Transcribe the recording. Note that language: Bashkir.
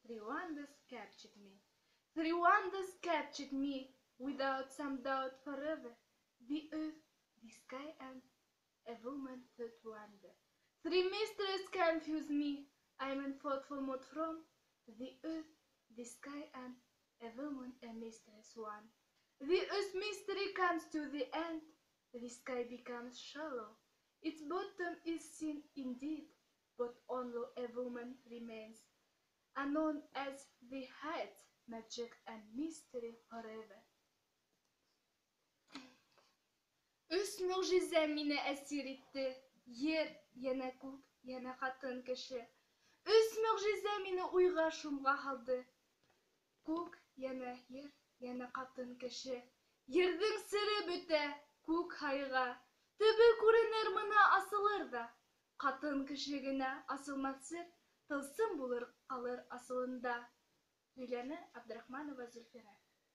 Three wonders captured me. Three wonders captured me without some doubt forever. The earth, the sky and a woman third wonder. Three mysteries confuse me. I am in thoughtful mood from the earth, the sky and a woman, a mistress one. The earth's mystery comes to the end. The sky becomes shallow. Its bottom is seen indeed, but only a woman remains, unknown as the height, magic and mystery forever. Өс мөғжизә мине әсир итте: Ер, йәнә күк, йәнә ҡатын кеше. Өс мөғжизә мине уйға шомға һалды: Күк, йәнә ер, йәнә ҡатын кеше. Ерҙең сере бөтә, күк һайыға, Төбө күренер мына асылыр ҙа. Ҡатын кеше генә асылмаҫ сер, Тылсым булыр ҡалыр асылында. Һөйләне Абдрахманова Зөлфирә.